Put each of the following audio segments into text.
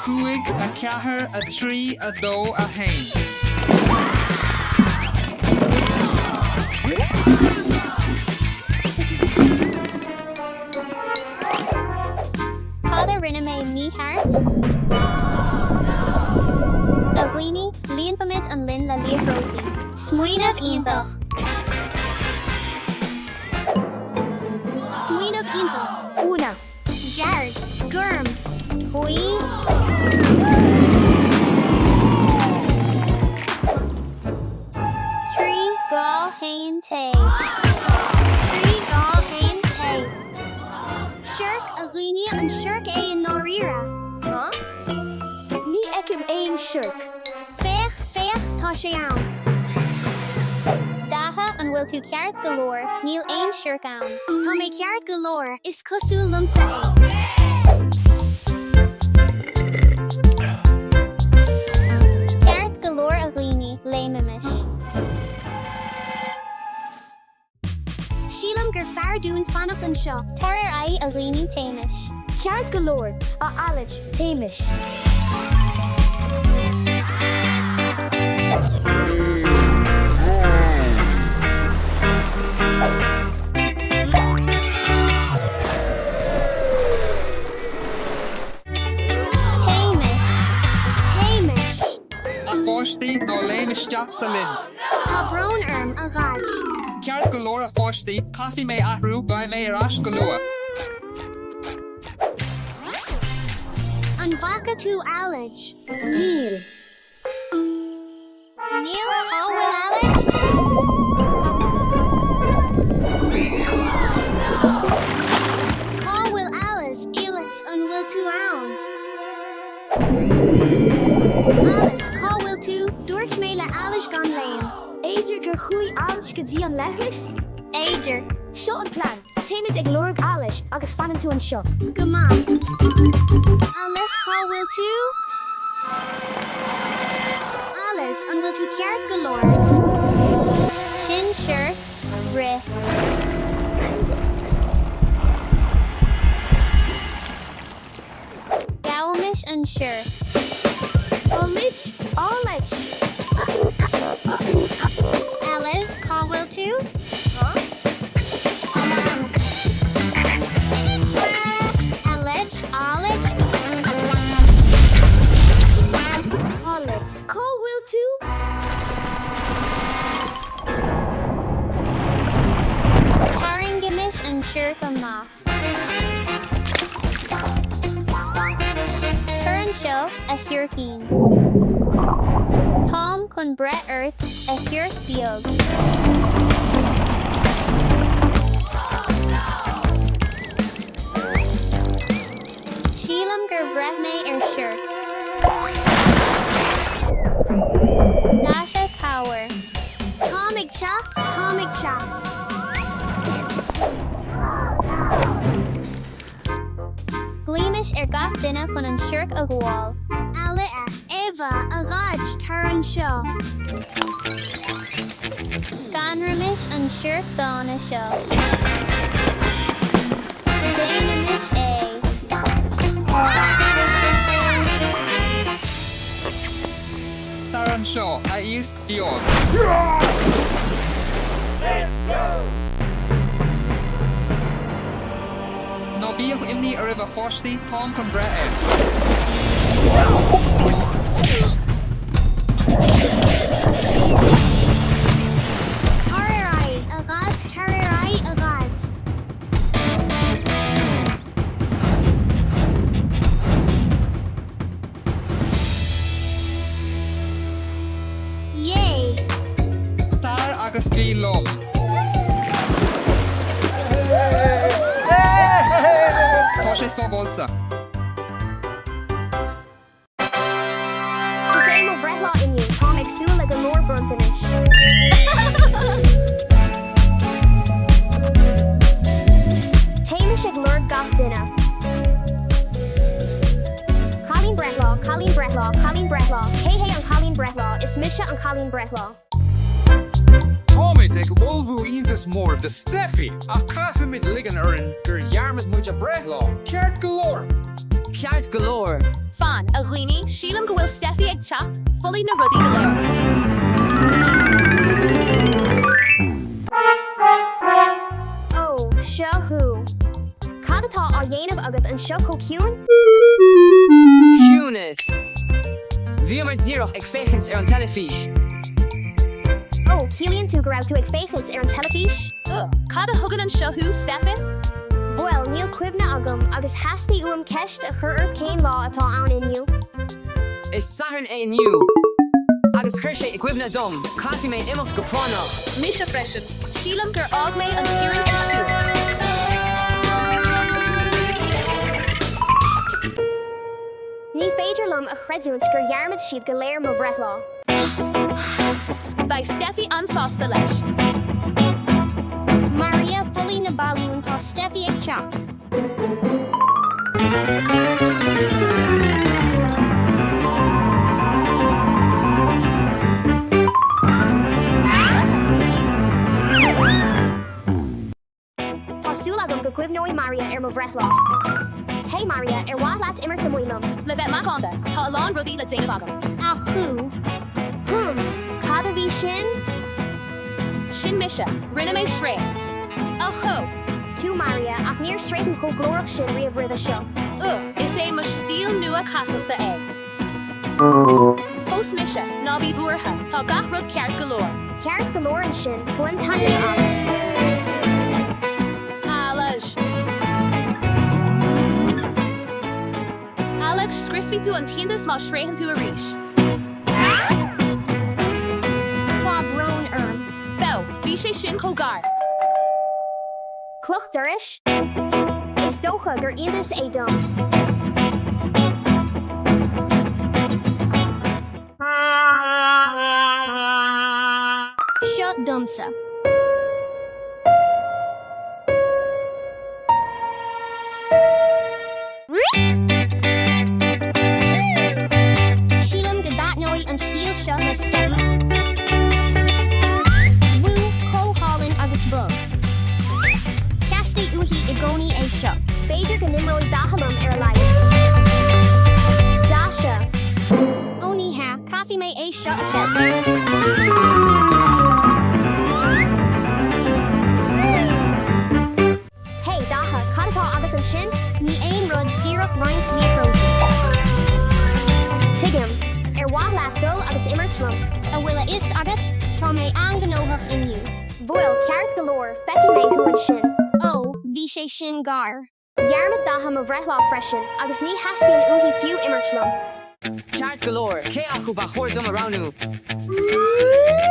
5, 4, 3, 2, 1. Cad a rinne mé mícheart? A dhaoine, líonfaimid an linn le liathróidí. Smaoineamh iontach! Smaoineamh iontach! Una. Dearg. Gorm. Buí. 3, 2, 1, Téigh. 3, 2, 1, Téigh. Siorc, a dhaoine, an siorc é i ndáiríre? Huh? Ní fheicim aon siorc. Féach, féach, tá sé ann. Datha, an bhfuil tú ceart go leor? Níl aon siorc ann. Tá mé ceart go leor, is cosúil liomsa é. Ceart go leor a dhaoine, léimimis. Sílim gur fearr dúinn fanacht anseo. Tar ar aghaidh a dhaoine, téimis. Ceart go leor, a Alice, téimis. Téimis. Téimis. A pháistí, ná léim isteach sa linn. Tá brón orm, a Dhaid. Ceart go leor a pháistí, caithfidh mé athrú, beidh mé ar ais go luath. An bhfaca tú Alice? Níl. Níl, cá bhfuil Alice? Cá bhfuil Alice? Alice, an bhfuil tú ann? Alice, cá bhfuil tú? Dúirt mé le Alice gan léim. B'fhéidir gur chuaigh Alice go dtí an leithreas? B'fhéidir. Seo an plean, téimid ag lorg Alice agus fanann tú anseo. Go maith. Alice, cá bhfuil tú? Alice, an bhfuil tú ceart go leor? Sin siorc, rith. Gabhaimis an siorc. Alice, Alice! Alice, cá bhfuil tú? Alice, Alice? Alice, cá bhfuil tú? Tarraingimis an siorc amach. Tar anseo, a shiorcín. Táim chun breith ort, a shiorc beag. Sílim gur bhreith mé ar siorc. Nasha, cabhair. Táim ag teacht, táim ag teacht. Glaoimis ar gach duine chun an siorc a ghabháil. Alice, Eva, a Dhaid, tar anseo. Scanraímis an siorc dána seo. Déanaimis é. Tar anseo, a iasc beag. Ná bíodh imní oraibh a pháistí, táim chun breith air. Tar ar aghaidh, a Dhaid, tar ar aghaidh, a Dhaid. Yay! Tar agus bí liom. Tá sé sábháilte. Is é mo bhreithlá inniu, táim ag súil le go leor bronntanais. Téimis ag lorg gach duine. Cailín breithlá, cailín breithlá, cailín breithlá, Cé hé an cailín breithlá? Is mise an cailín breithlá. Táimid ag ullmhú iontas mór do Steffi ach caithfimid ligean orainn gur dhearmad muid a breithlá, ceart go leor! Ceart go leor! Fan, a dhaoine. teacht, folaigh na rudaí go léir. Ó, seo thú. Cad atá á dhéanamh agat anseo chomh ciúin? Ciúnas. Bhíomar díreach ag féachaint ar an teilifís. Ó, ciallaíonn tú go raibh tú ag féachaint ar an teilifís? Ugh, cad a thugann anseo thú, Stephen? Bhuel, níl cuimhne agam agus theastaigh uaim ceist a chur ort cén lá atá ann inniu? Is Satharn é inniu. Agus chuir sé i gcuimhne dom, caithfidh mé imeacht go práinneach. Mise freisin. Sílim gur fhág mé an t-iarann ar siúl. Ní féidir liom a chreidiúint gur dhearmad siad go léir mo bhreithlá. Beidh Steffi an-sásta leis. Maria, Folaigh na balúin, tá Steffi ag teacht. Tá súil agam go gcuimhneoidh Maria ar mo bhreithlá. Hey Maria, ar mhaith leat imirt amuigh liom? Le bheith macánta, tá a lán rudaí le déanamh agam. Achú. Hum, cad a bhí sin? Sin mise, rinne mé sraoth. Achú! Tú Maria, ach níor shraoth tú chomh glórach sin riamh roimhe seo. Ugh, is é mo stíl nua casachta é. Fós mise, ná bí buartha, tá gach rud ceart go leor. Ceart go leor ansin, bain taitneamh as. Alex. Alex, scriosfaidh tú an t-iontas má shraothann tú arís. Tá brón orm. Bhuel, bhí sé sin chomh gar. Cloch dorais? Is dócha gur iontas é dom. Seo domsa. Sílim go dtaitneoidh an stíl seo le Steffi. Wú, chomh hálainn agus bog. Theastaigh uaithi i gcónaí é seo. B'fhéidir go n-imreoidh Daithe liom ar a laghad. Daise. Ó ní hea, caithfidh mé é seo a cheilt. Hey, Daithe, cad atá agat ansin? Ní aon rud, díreach roinnt liathróidí. Tuigim. Ar mhaith leat dul agus imirt liom? A bhfuil a fhios agat, tá mé an-ghnóthach inniu. Bhuel, ceart go leor, feicfidh mé thú ansin. Ó, bhí sé sin gar. Dhearmad Daithe mo bhreithlá freisin agus ní theastaíonn uaithi fiú imirt liom. Ceart go leor, cé acu ba chóir dom a roghnú?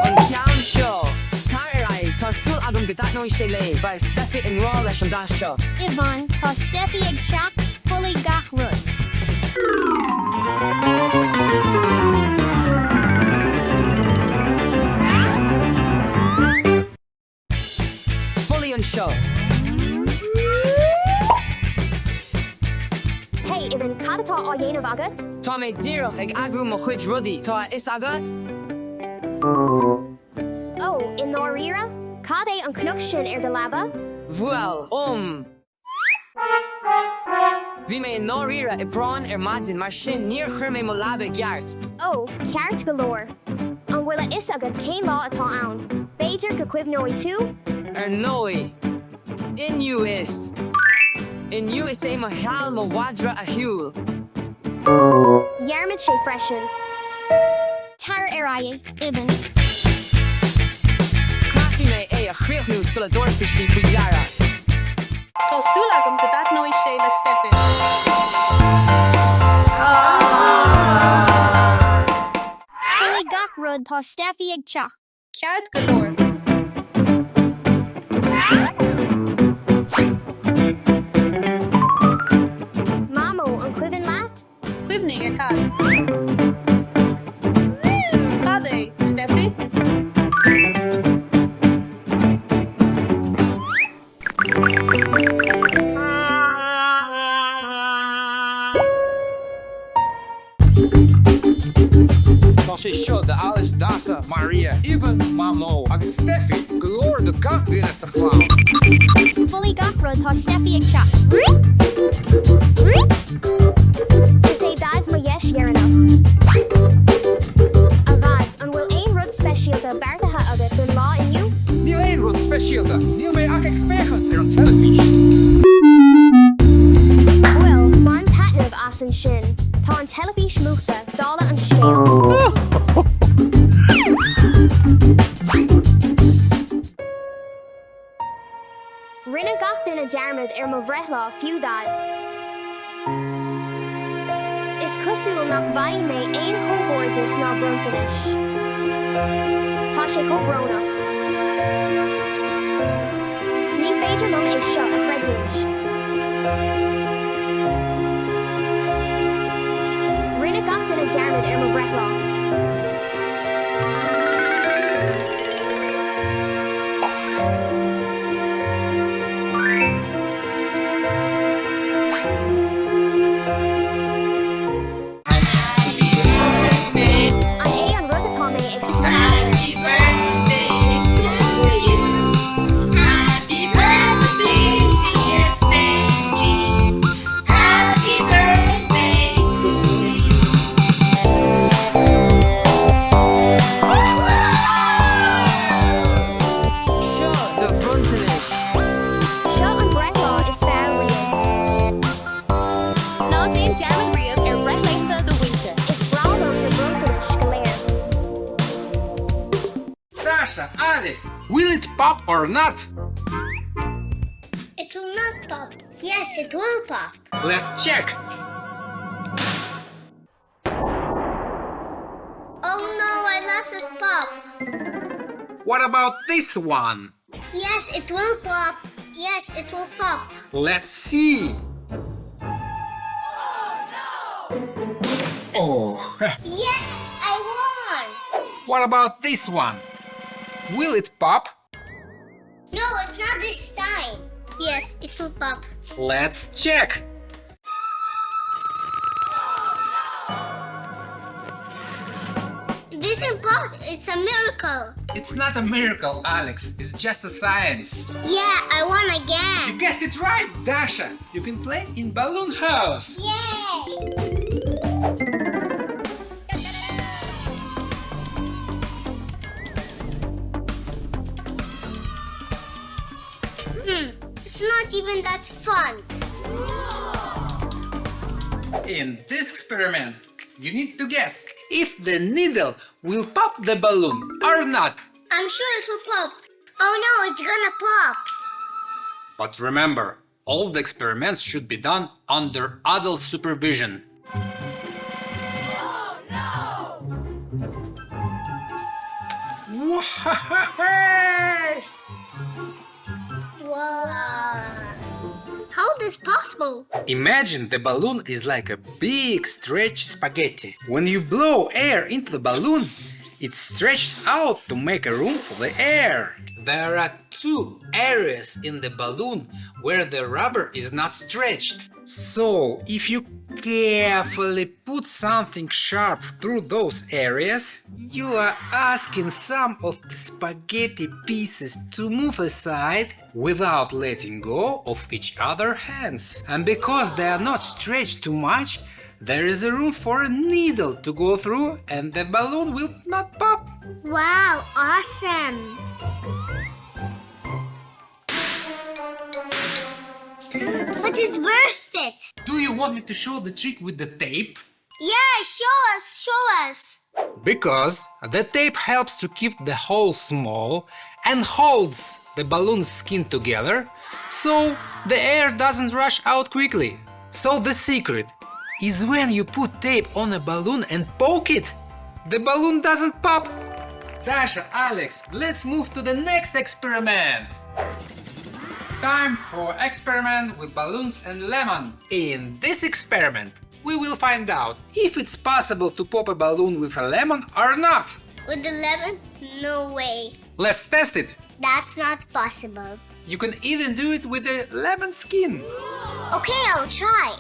An ceann seo! Tar ar aghaidh, tá súil agam go dtaitneoidh sé léi, beidh Steffi i ngrá leis an dath seo. Ivan, tá Steffi ag teacht, folaigh gach rud. Folaigh anseo. Hey, Ivan, cad atá á dhéanamh agat? Tá mé díreach ag eagrú mo chuid rudaí, tá a fhios agat? Ó, i ndáiríre? Cad é an cnoc sin ar do leaba? Bhuel, umm. Bhí mé i ndáiríre i bpráinn ar maidin mar sin níor chuir mé mo leaba i gceart. Ó, ceart go leor. An bhfuil a fhios agat cén lá atá ann? B'fhéidir go cuimhneoidh tú? Ar ndóigh. Inniu is. Inniu is é mo sheal mo mhadra a shiúl. Dhearmad sé freisin. Tar ar aghaidh, Ivan. Caithfidh mé é a chríochnú sula dtabharfaidh sí faoi deara. Tá súil agam go dtaitneoidh sé le Steffi. Folaigh gach rud, tá Steffi ag teacht. Ceart go leor. Mamó, an cuimhin leat? Cuimhnigh ar cad? Cad é, Steffi? Tá sé seo d'Alice, Daise, Maria, Ivan, Mamó agus Steffi, go leor do gach duine sa chlann. Folaigh gach rud, tá Steffi ag teacht. Is é Daid mo dheis dheireanach. Agus ansin, tá an teilifís múchta, dála an scéil. Rinne gach duine dearmad ar mo bhreithlá, fiú Daid. Is cosúil nach bhfaighidh mé aon chomhghairdeas ná bronntanais. Tá sé chomh brónach. Ní féidir liom é seo a chreidiúint. Rinne gach duine dearmad ar mo bhreithlá. An é an rud atá mé ag smaoineamh air? Seo do bhronntanais. Seo an breithlá is fearr riamh. Ná déan dearmad riamh ar bhreithlaethanta do mhuintir. Is breá liom na bronntanais go léir. Dasha, Alex, will it pop or not? It will not pop. Yes, it will pop. Let's check. Oh no, I lost it pop. What about this one? Yes, it will pop. Yes, it will pop. Let's see. Oh, Yes, I won. what about this one? Will it pop? No, it's not this time. Yes, it will pop. Let's check. It didn't pop. It's a miracle. It's not a miracle, Alex. It's just a science. Yeah, I won You again. guessed it right, Dasha. You can play in Balloon House. Yay! It's not even that fun. In this experiment, you need to guess if the needle will pop the balloon or not. I'm sure it will pop. Oh no, it's gonna pop. But remember, all the experiments should be done under adult supervision. Oh, no! Wow. How this possible? Imagine the balloon is like a big stretched spaghetti. When you blow air into the balloon, it stretches out to make a room for the air. There are two areas in the balloon where the rubber is not stretched. So, if you carefully put something sharp through those areas, you are asking some of the spaghetti pieces to move aside without letting go of each other's hands. And because they are not stretched too much, there is a room for a needle to go through and the balloon will not pop. Wow, awesome. But it's bursted. Do you want me to show the trick with the tape? Yeah, show us, show us. Because the tape helps to keep the hole small and holds the balloon skin together so the air doesn't rush out quickly. So the secret is when you put tape on a balloon and poke it, the balloon doesn't pop. Dasha, Alex, let's move to the next experiment. Time for experiment with balloons and lemon. In this experiment, we will find out if it's possible to pop a balloon with a lemon or not. With the lemon? No way. Let's test it. That's not possible. You can even do it with a lemon skin. Okay, I'll try.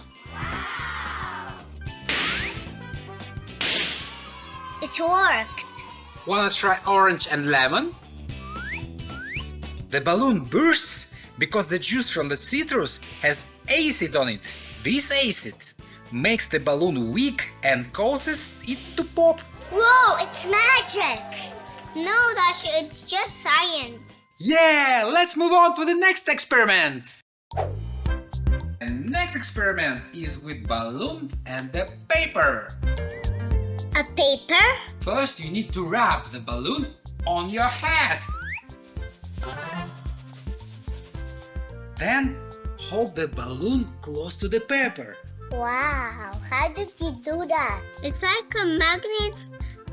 It worked. Wanna try orange and lemon? The balloon bursts because the juice from the citrus has acid on it. This acid makes the balloon weak and causes it to pop. Whoa, it's magic! No, Dasha, it's just science. Yeah, let's move on to the next experiment. The next next experiment is with balloon and the paper. A paper? First, you need to wrap the balloon on your head. Then, hold the balloon close to the paper. Wow, how did you do that? It's like a magnet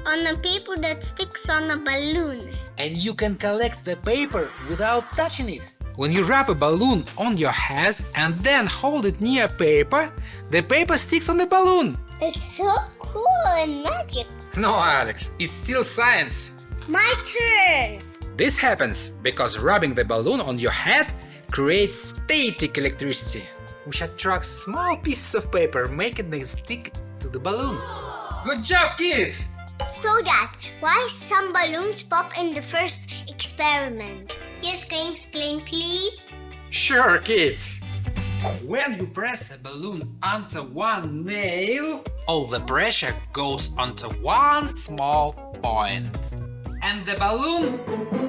on a paper that sticks on a balloon. And you can collect the paper without touching it. When you wrap a balloon on your head and then hold it near paper, the paper sticks on the balloon. It's so cool and magic. No, Alex, it's still science. My turn. This happens because rubbing the balloon on your head creates static electricity, which attracts small pieces of paper, making them stick to the balloon. Good job, kids! So that why some balloons pop in the first experiment? Yes, can you explain, please? Sure, kids! When you press a balloon onto one nail, all the pressure goes onto one small point. And the balloon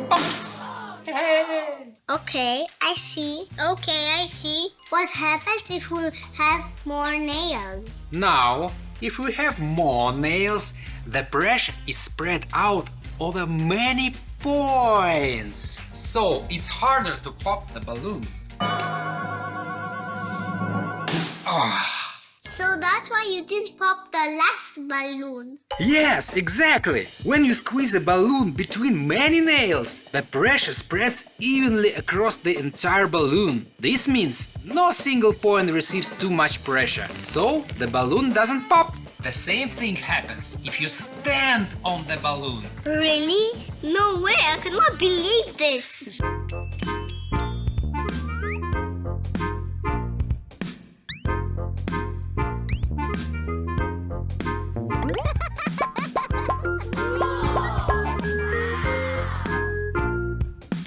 pops! Hey! Okay, I see. Okay, I see. What happens if we have more nails? Now, if we have more nails, the pressure is spread out over many points. So it's harder to pop the balloon. So that's why you didn't pop the last balloon. Yes, exactly! When you squeeze a balloon between many nails, the pressure spreads evenly across the entire balloon. This means no single point receives too much pressure, so the balloon doesn't pop. The same thing happens if you stand on the balloon. Really? No way, I cannot believe this.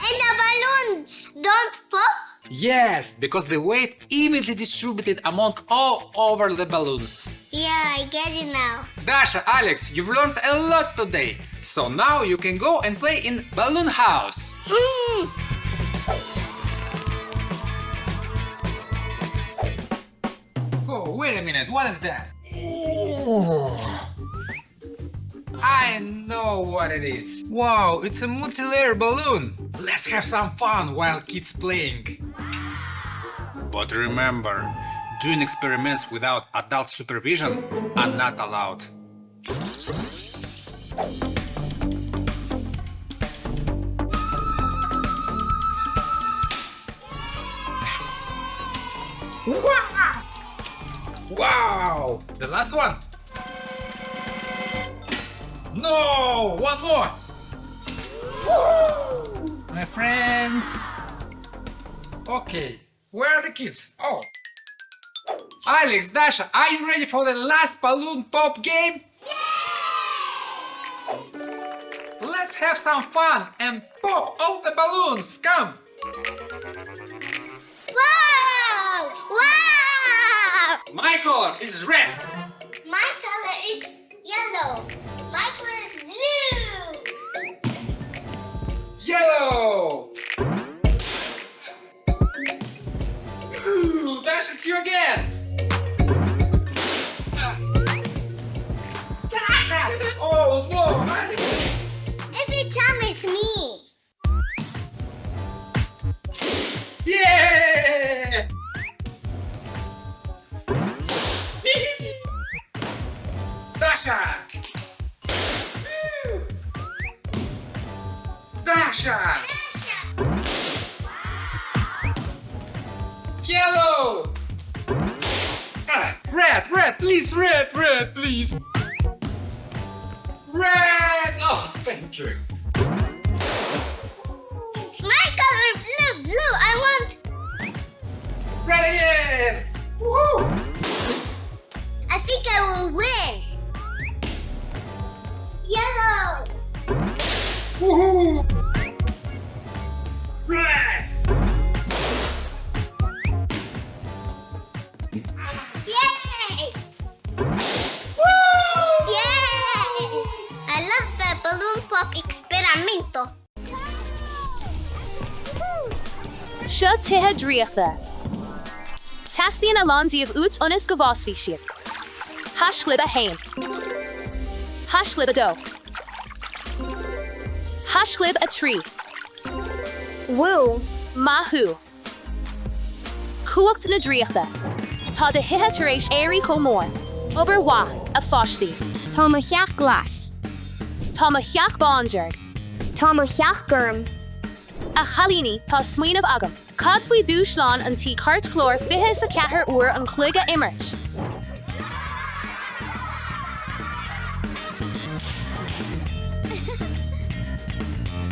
And the balloons don't pop? Yes, because the weight evenly distributed among all over the balloons. Yeah, I get it now. Dasha, Alex, you've learned a lot today. So now you can go and play in Balloon House. Hmm. Oh, wait a minute, what is that? I know what it is. Wow, it's a multi-layer balloon. Let's have some fun while kids playing. But remember, doing experiments without adult supervision are not allowed. Wow! Wow! The last one! No! One more! Woo! My friends! Okay, where are the kids? Oh! Alex, Dasha, are you ready for the last balloon pop game? Let's have some fun and pop all the balloons! Come! Wow! Wow! My color is red! My color is yellow. My color is blue. Yellow! Ooh, Dash, it's you again! Ah. Dasha! Oh no! Alex. Every time it's me. Yeah! Dasha! Dasha! Yellow! Ah, red, red, please, red, red, please. Red! Oh, thank you. My color blue, blue. I want. Red again! Woohoo! I think I will win. Yellow. Woohoo! Red! Yay! Yay! I love the balloon pop experimento. Seo tithe draíochta. Teastaíonn a lán díobh uait ionas go bhfásfaidh siad. Haischlib 1. Haischlib 2. Haischlib 3. Wú! Maith thú! Cumhacht na draíochta. Tá do thithe tar éis éirí chomh mór. Obair mhaith, a pháistí. Tá mo theach glas. Tá mo theach bándearg. Tá mo theach gorm. A chailíní, tá smaoineamh agam. Cad faoi dúshlán an tí cairtchláir 24 uair an chloig a imirt?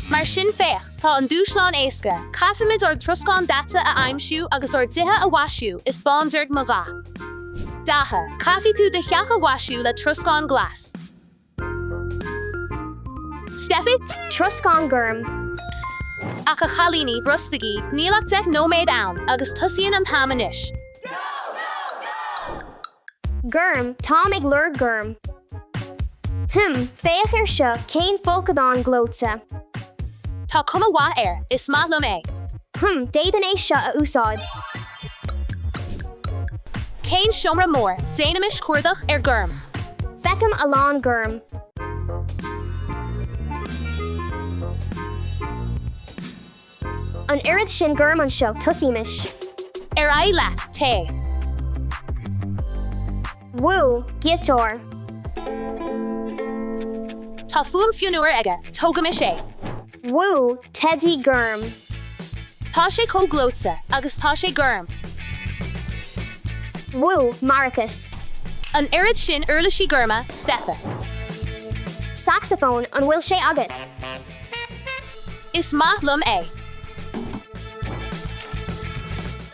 Mar sin féach, tá an dúshlán éasca, caithfimid ár dtroscán daite a aimsiú agus ár dtithe a mhaisiú, is bándearg mo dhath. Datha, caithfidh tú do theach a mhaisiú le troscán glas. Steffi? Troscán gorm. Ach a chailíní, brostaigí, níl ach 10 nóiméad ann, agus tosaíonn an t-am anois. Gorm, táim ag lorg gorm. Hm, féach ar seo, cén folcadán gleoite. Tá cuma mhaith air, is maith liom é. Hm, d'fhéadfainn é seo a úsáid. Cén seomra mór? Déanaimis cuardach ar gorm. Feicim a lán gorm. An oiread sin gorm anseo, tosaímis. Ar aghaidh leat, téigh. Wú, giotár. Tá fuaim fionnuar aige, tógaimis é. Wú, teidí gorm. Tá sé chomh gleoite, agus tá sé gorm. Wú, maracas. An oiread sin uirlisí gorma, Stepha. Saxafón, an bhfuil sé agat? Is maith liom é.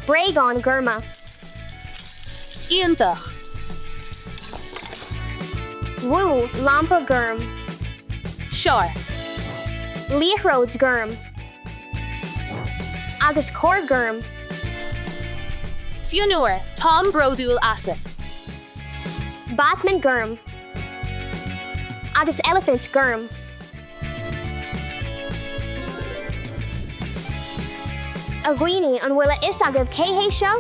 Bréagáin gorma. Iontach. Wú, lampa gorm. Sure. Liathróid gorm. Agus cor gorm. Fionnuar, táim bródúil asat. Batman gorm. Agus eilifint gorm. A dhaoine, an bhfuil a fhios agaibh cé hé seo?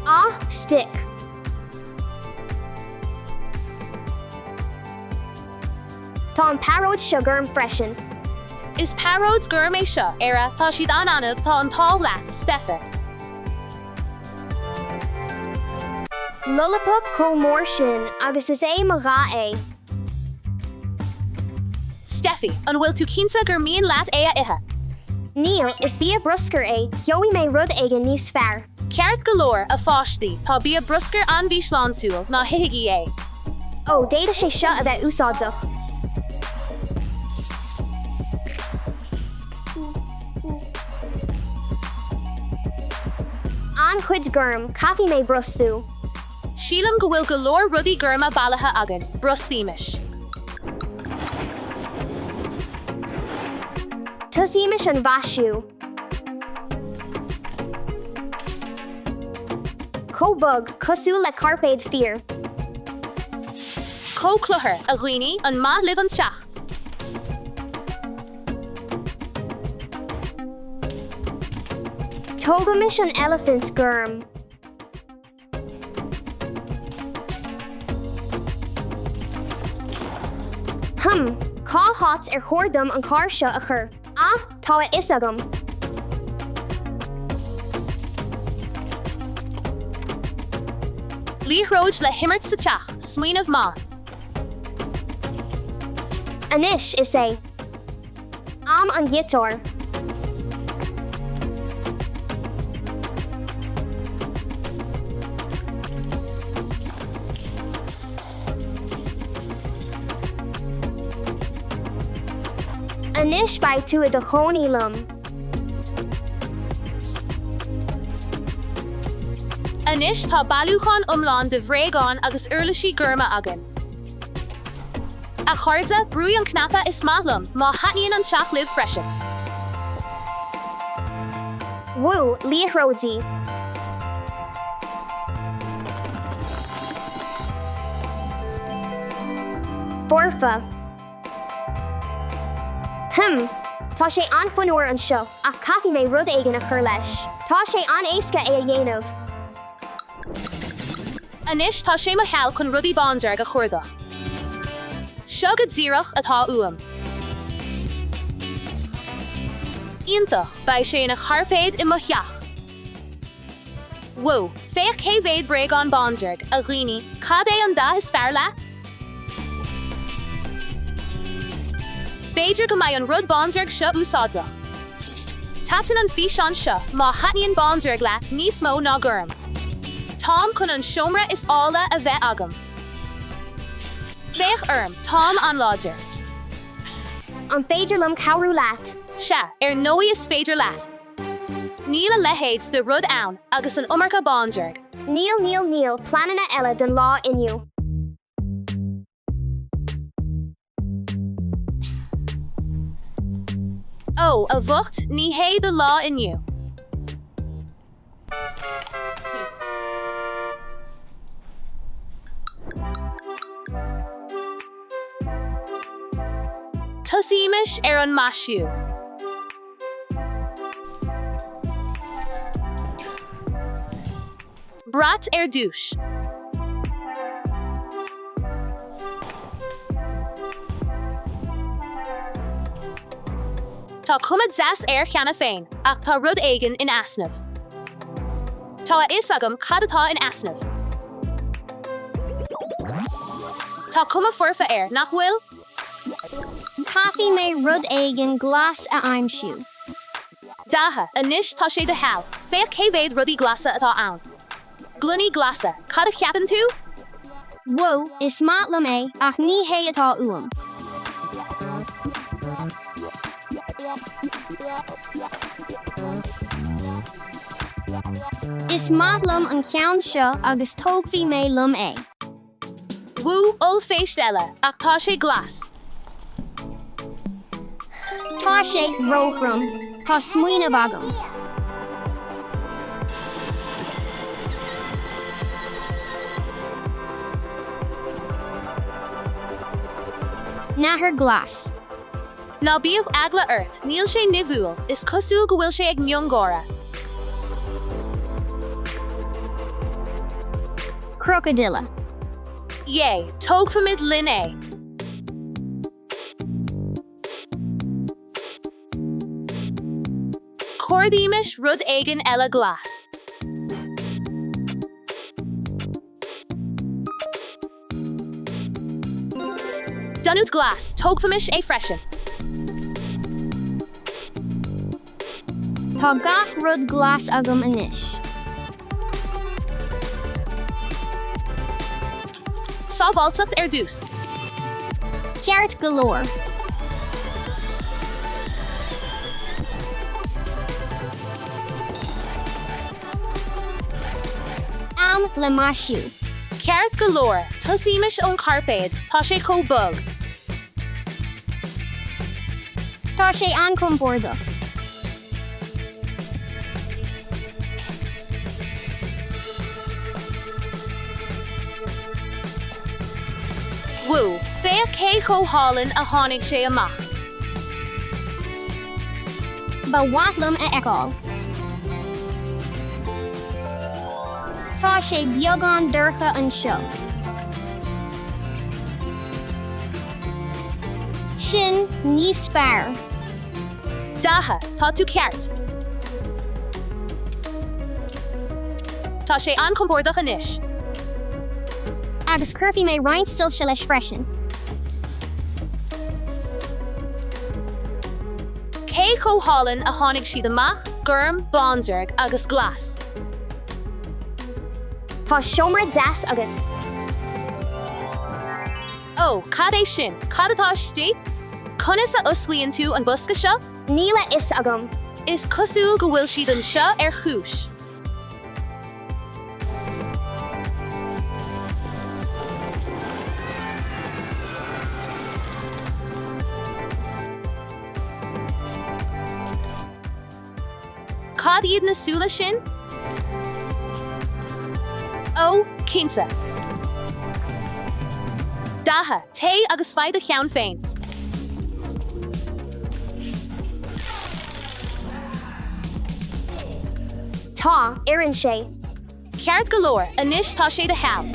Ah, stick. Tá an pearóid seo gorm freisin. Is pearóid gorm é seo, Ara, tá siad an-annamh, tá an t-ádh leat, Stepha. Lollipop chomh mór sin agus is é mo dhath é. Steffi, an bhfuil tú cinnte gur mian leat é a ithe? Níl, is bia bruscair é, gheobhaidh mé rud éigin níos fearr. Ceart go leor, a pháistí, tá bia bruscair an-mhíshláintiúil, ná hithigí é. Ó, d'fhéadfadh sé seo a bheith úsáideach. An-chuid gorm, caithfidh mé brostú. Sílim go bhfuil go leor rudaí gorma bailithe againn, brostaímis. Tosaímis an mhaisiú. Chomh bog, cosúil le cairpéad fíor. Chomh cluthar, a dhaoine, an maith libh an teach? Tógaimis an eilifint gorm. Hum, cá háit ar chóir dom an carr seo a chur? Ah, tá a fhios agam. Liathróid le himirt sa teach, smaoineamh maith. Anois, is é am an ghiotáir. Anois beidh tú i do chónaí liom. Anois tá bailiúchán iomlán de bhréagáin agus uirlisí gorma againn. A chairde, brúigh an cnaipe 'Is maith liom' má thaitníonn an teach libh freisin. Wú, liathróidí. Foirfe. Hm, tá sé an-fhionnuar anseo, ach caithfidh mé rud éigin a chur leis. Tá sé an-éasca é a dhéanamh. Anois tá sé mo sheal chun rudaí bándearg a chuardach. Seo go díreach atá uaim. Iontach, beidh sé ina chairpéad i mo theach! Wó, féach cé mhéad bréagán bándearg, a dhaoine, cad é an dath is fearr leat? B'fhéidir go mbeidh an rud bándearg seo úsáideach. Thaitin an físeán seo má thaitníonn bándearg leat níos mó ná gorm. Táim chun an seomra is áille a bheith agam. Féach orm, táim an-láidir. An féidir liom cabhrú leat? Sea, ar ndóigh is féidir leat. Níl a leithéid de rud ann agus an iomarca bándearg. Níl, níl, níl pleananna eile don lá inniu. Ó, a bhoicht, ní hé do lá inniu. Tosaímis ar an maisiú. Brat ar dtús. Tá cuma deas air cheana féin, ach tá rud éigin in easnamh. Tá a fhios agam cad atá in easnamh. Tá cuma foirfe air, nach bhfuil? Caithfidh mé rud éigin glas a aimsiú. Datha, Anois tá sé do sheal. Féach cé mhéad rudaí glasa atá ann. Gloiní glasa, cad a cheapann tú? Wó, is maith liom é, ach ní hé atá uaim. Is maith liom an ceann seo agus tógfaidh mé liom é. Wú, ollphéist eile, ach tá sé glas. Tá sé róthrom. Tá smaoineamh agam. Nathair glas. Ná bíodh eagla ort, níl sé nimhiúil, is cosúil go bhfuil sé ag miongháire. Crocodile. Yay, tógfaimid linn é! Cuardaímis rud éigin eile glas. Donut glas, tógfaimis é freisin. Tá gach rud glas agam anois. Sábháilteacht ar dtús. Ceart go leor. Am le maisiú. Ceart go leor, tosaímis ón chairpéad, tá sé chomh bog. Tá sé an-chompordach. Wú, féach cé chomh hálainn a tháinig sé amach. Ba mhaith liom a fheiceáil. Tá sé beagán dorcha anseo. Sin níos fearr. Datha, tá tú ceart. Tá sé an-chompordach anois. Agus cuirfidh mé roinnt soilse leis freisin. Cé chomh hálainn a tháinig siad amach, gorm, bándearg agus glas. Tá seomra deas agat. Ó, cad é sin? Cad atá istigh? Conas a osclaíonn tú an bosca seo? Níl a fhios agam. Is cosúil go bhfuil siad anseo ar chúis. Cad iad na súile sin? Ó, cinnte. Datha, téigh agus faigh do cheann féin. Tá, oireann sé. Ceart go leor, anois tá sé do sheal.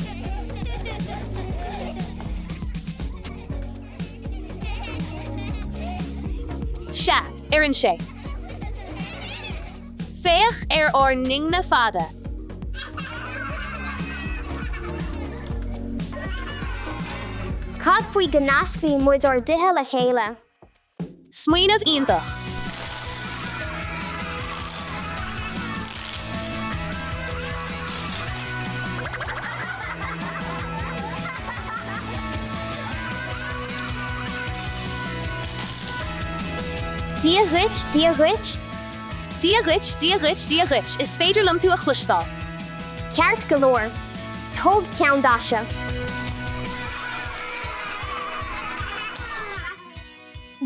Sea, oireann sé. Féach ar ár n-ingne fada. Cad faoi go nascfaí muid ár dtithe le chéile? Smaoineamh iontach. Dia dhuit, Dia dhuit. Dia dhuit, Dia dhuit, Dia dhuit, is féidir liom tú a chloisteáil. Ceart go leor. Tóg ceann daite.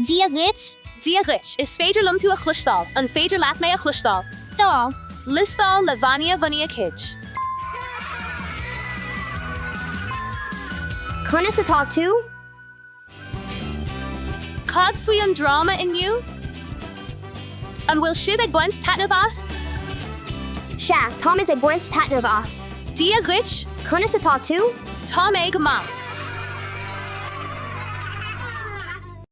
Dia dhuit. Dia dhuit, is féidir liom tú a chloisteáil, an féidir leat mé a chloisteáil? Tá. Liostáil le Vania Vania Kids. Conas atá tú? Cad faoi an dráma inniu? An bhfuil sibh ag baint taitneamh as? Sea, táimid ag baint taitneamh as. Dia dhuit! Conas atá tú? Tá mé go maith.